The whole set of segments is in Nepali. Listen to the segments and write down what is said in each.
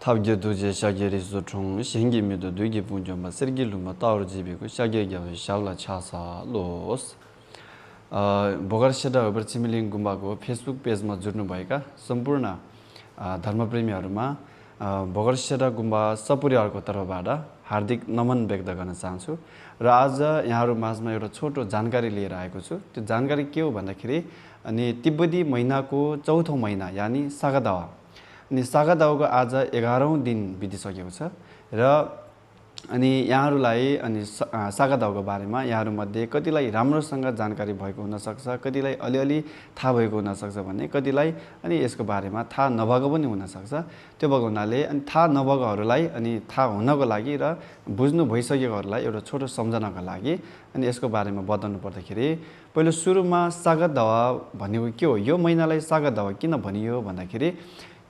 탑게도제 샤게리스 총 신기미도 되게 분점마 sergiluma taurjibiku shageyaw shavla chasa los bogarshada oberchimiling gumbako Facebook page ma जुड्नु भएका सम्पूर्ण धर्मप्रेमीहरुमा बोगरसेरा गुम्बा सपुरियारको तर्फबाट हार्दिक नमन व्यक्त गर्न चाहन्छु र आज यहाँहरु माझमा एउटा छोटो जानकारी लिएर आएको छु। त्यो जानकारी के हो भन्दाखेरि अनि तिब्बती महिनाको चौथो महिना यानी सागादावा अनि सागादावाको आज 11औं दिन बितिसकेको छ र अनि यहाँहरुलाई अनि सागादावाको बारेमा यहाँहरु मध्ये कतिलाई राम्रोसँग जानकारी भएको हुन सक्छ, कतिलाई अलिअलि थाहा भएको हुन सक्छ भने कतिलाई अनि यसको बारेमा थाहा नभएको पनि हुन सक्छ। त्यो भएको हुनाले अनि थाहा नभएकोहरुलाई अनि थाहा हुनको लागि र बुझ्नु भइसकेकोहरुलाई एउटा छोटो सम्झनाको लागि अनि यसको बारेमा बताउनु पर्दाखेरि पहिलो सुरुमा सागादावा भनेको के हो, यो महिनालाई सागादावा किन भनियो भन्दाखेरि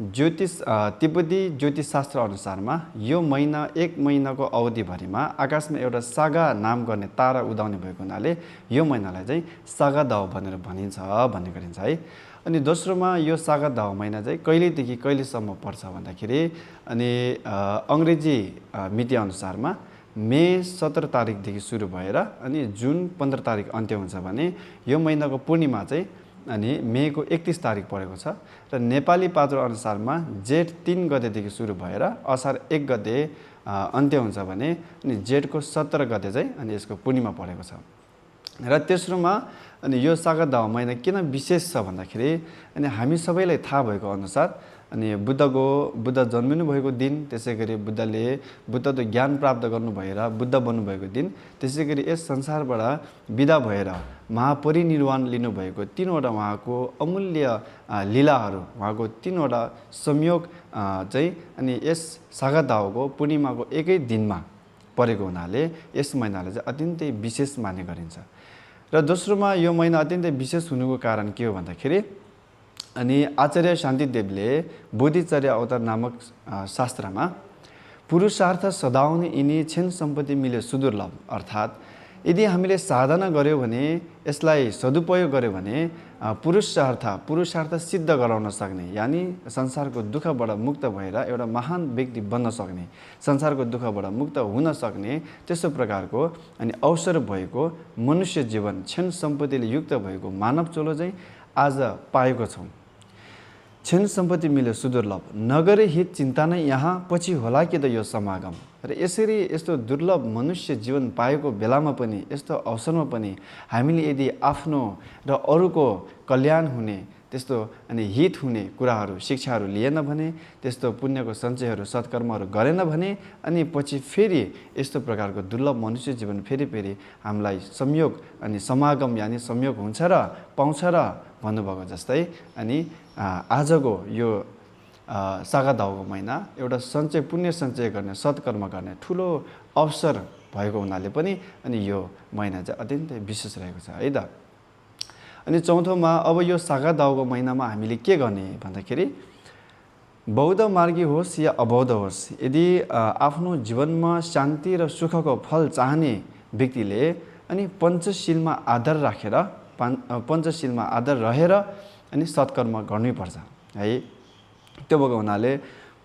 तिब्बती ज्योतिष शास्त्र अनुसारमा यो महिना एक महिनाको अवधिभरिमा आकाशमा एउटा सागा नाम गर्ने तारा उदाउने भएको हुनाले यो महिनालाई चाहिँ सागादावा भनेर भनिन्छ भन्ने गरिन्छ है। अनि दोस्रोमा यो सागादावा महिना चाहिँ कहिलेदेखि कहिलेसम्म पर्छ भन्दाखेरि अनि अंग्रेजी मिति अनुसारमा मे 17 तारिकदेखि सुरु भएर अनि जुन 15 तारिक अन्त्य हुन्छ भने यो महिनाको पूर्णिमा चाहिँ अनि मेको 31 तारिक परेको छ र नेपाली पात्रो अनुसारमा जेठ 3 गतेदेखि सुरु भएर असार 1 गते अन्त्य हुन्छ भने अनि जेठको 17 गते चाहिँ अनि यसको पूर्णिमा परेको छ। र तेस्रोमा अनि यो सागादावा महिना किन विशेष छ भन्दाखेरि अनि हामी सबैलाई थाहा भएको अनुसार अनि बुद्ध जन्मिनु भएको दिन, त्यसैगरी बुद्धले ज्ञान प्राप्त गर्नु भएर बुद्ध बन्नु भएको दिन, त्यसैगरी यस संसारबाट विदा भएर महापरिनिर्वाण लिनु भएको 3 वटा उहाँको अमूल्य लीलाहरू, उहाँको 3 वटा संयोग चाहिँ अनि यस सागादावाको पूर्णिमाको एकै दिनमा परेको हुनाले यस महिनालाई चाहिँ अत्यन्तै विशेष मान्ने गरिन्छ। र दोस्रोमा यो महिना अत्यन्तै विशेष हुनुको कारण के हो भन्दाखेरि अनि आचार्य शान्तिदेवले बोधिचर्या अवतार नामक शास्त्रमा पुरुषार्थ सदाउने यिनी क्षण सम्पत्ति मिले सुदुर्लभ, अर्थात् यदि हामीले साधना गर्यो भने यसलाई सदुपयोग गर्यो भने पुरुषार्थ सिद्ध गराउन सक्ने यानी संसारको दुःखबाट मुक्त भएर एउटा महान व्यक्ति बन्न सक्ने, संसारको दुःखबाट मुक्त हुन सक्ने त्यस्तो प्रकारको अनि अवसर भएको मनुष्य जीवन क्षण सम्पत्तिले युक्त भएको मानव चोलो चाहिँ आज पाएको छौं। क्षण सम्पत्ति मिल्यो सुदुर्लभ, नगरे हित चिन्ता नै यहाँ पछि होला कि त यो समागम। र यसरी यस्तो दुर्लभ मनुष्य जीवन पाएको बेलामा पनि यस्तो अवसरमा पनि हामीले यदि आफ्नो र अरूको कल्याण हुने त्यस्तो अनि हित हुने कुराहरू शिक्षाहरू लिएन भने, त्यस्तो पुण्यको सञ्चयहरू सत्कर्महरू गरेन भने अनि पछि फेरि यस्तो प्रकारको दुर्लभ मनुष्य जीवन फेरि हामीलाई संयोग अनि समागम यानी संयोग हुन्छ र पाउँछ र भन्नुभएको जस्तै अनि आजको यो सागादावाको महिना एउटा सञ्चय पुण्य सञ्चय गर्ने सत्कर्म गर्ने ठुलो अवसर भएको हुनाले पनि अनि यो महिना चाहिँ अत्यन्तै विशेष रहेको छ है त। अनि चौथोमा अब यो सागादावाको महिनामा हामीले के गर्ने भन्दाखेरि बौद्ध मार्गी होस् या अबौद्ध होस्, यदि आफ्नो जीवनमा शान्ति र सुखको फल चाहने व्यक्तिले अनि पञ्चशीलमा आधार राखेर पञ्चशीलमा आधार रहेर अनि सत्कर्म गर्नुपर्छ है। त्यो भएको हुनाले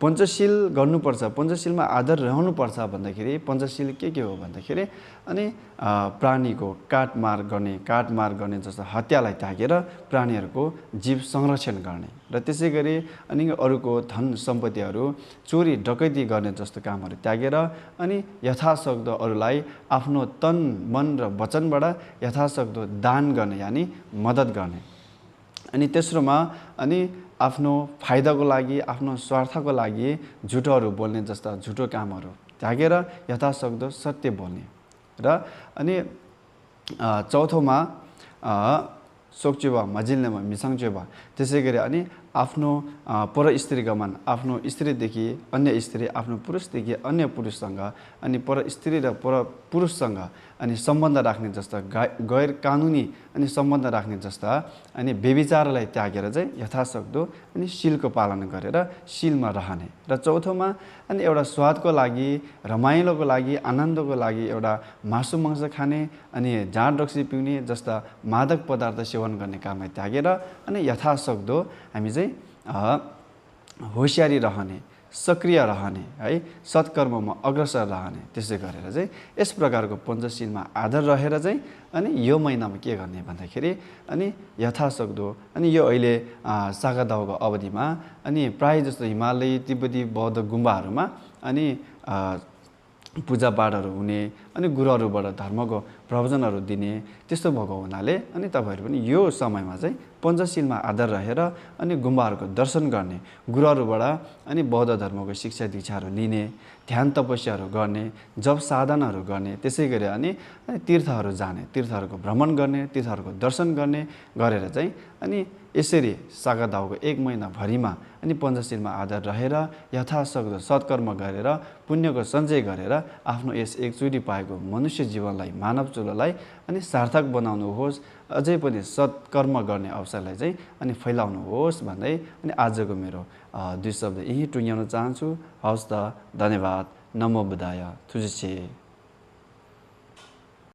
पञ्चशील गर्नुपर्छ, पञ्चशीलमा आधार रहनुपर्छ भन्दाखेरि पञ्चशील के हो भन्दाखेरि अनि प्राणीको काटमार गर्ने जस्तो हत्यालाई त्यागेर प्राणीहरूको जीव संरक्षण गर्ने र त्यसैगरी अनि अरूको धन सम्पत्तिहरू चोरी डकैती गर्ने जस्तो कामहरू त्यागेर अनि यथासक्दो अरूलाई आफ्नो तन मन र वचनबाट यथासक्दो दान गर्ने यानी मद्दत गर्ने। अनि तेस्रोमा अनि आफ्नो फाइदाको लागि आफ्नो स्वार्थको लागि झुटोहरू बोल्ने जस्ता झुटो कामहरू त्यागेर यथासक्दो सत्य बोल्ने र अनि चौथोमा सोक्चुबा मजिल्नेमा मिसाङचुबा, त्यसैगरी अनि आफ्नो पर स्त्री गमन, आफ्नो स्त्रीदेखि अन्य स्त्री, आफ्नो पुरुषदेखि अन्य पुरुषसँग अनि पर स्त्री र पर पुरुषसँग अनि सम्बन्ध राख्ने जस्ता गैर कानुनी अनि सम्बन्ध राख्ने जस्ता अनि व्यभिचारलाई त्यागेर चाहिँ यथासक्दो अनि शीलको पालन गरेर शीलमा रहने र चौथोमा अनि एउटा स्वादको लागि, रमाइलोको लागि, आनन्दको लागि एउटा मासु मांस खाने अनि जाँड रक्सी पिउने जस्ता मादक पदार्थ सेवन गर्ने कामलाई त्यागेर अनि यथासक्दो हामी चाहिँ होशियारी रहने सक्रिय रहने है, सत्कर्ममा अग्रसर रहने, त्यसै गरेर चाहिँ यस प्रकारको पञ्चशीलमा आधार रहेर चाहिँ अनि यो महिनामा के गर्ने भन्दाखेरि अनि यथासक्दो अनि यो अहिले सागा दाउको अवधिमा अनि प्रायः जस्तो हिमालय तिब्बती बौद्ध गुम्बाहरूमा अनि पूजापाठहरू हुने अनि गुरुहरूबाट धर्मको प्रवचनहरू दिने त्यस्तो भएको हुनाले अनि तपाईँहरू पनि यो समयमा चाहिँ पञ्चशीलमा आधार रहेर अनि गुम्बाहरूको दर्शन गर्ने, गुरुहरूबाट अनि बौद्ध धर्मको शिक्षा दीक्षाहरू लिने, ध्यान तपस्याहरू गर्ने, जप साधनाहरू गर्ने, त्यसै गरी अनि तीर्थहरू जाने, तीर्थहरूको भ्रमण गर्ने, तीर्थहरूको दर्शन गर्ने गरेर चाहिँ अनि यसरी सागा दाउको 1 महिनाभरिमा अनि पञ्चशीलमा आधार रहेर यथासक्दो सत्कर्म गरेर पुण्यको सञ्चय गरेर आफ्नो यस एकचोटि पाएको मनुष्य जीवनलाई, मानव चुलोलाई अनि सार्थक बनाउनुहोस्, अझै पनि सत्कर्म गर्ने अवसरलाई चाहिँ अनि फैलाउनुहोस् भन्दै अनि आजको मेरो 2 शब्द यही टुङ्ग्याउन चाहन्छु। हवस् त, धन्यवाद। नमो बुद्धाय। तुझे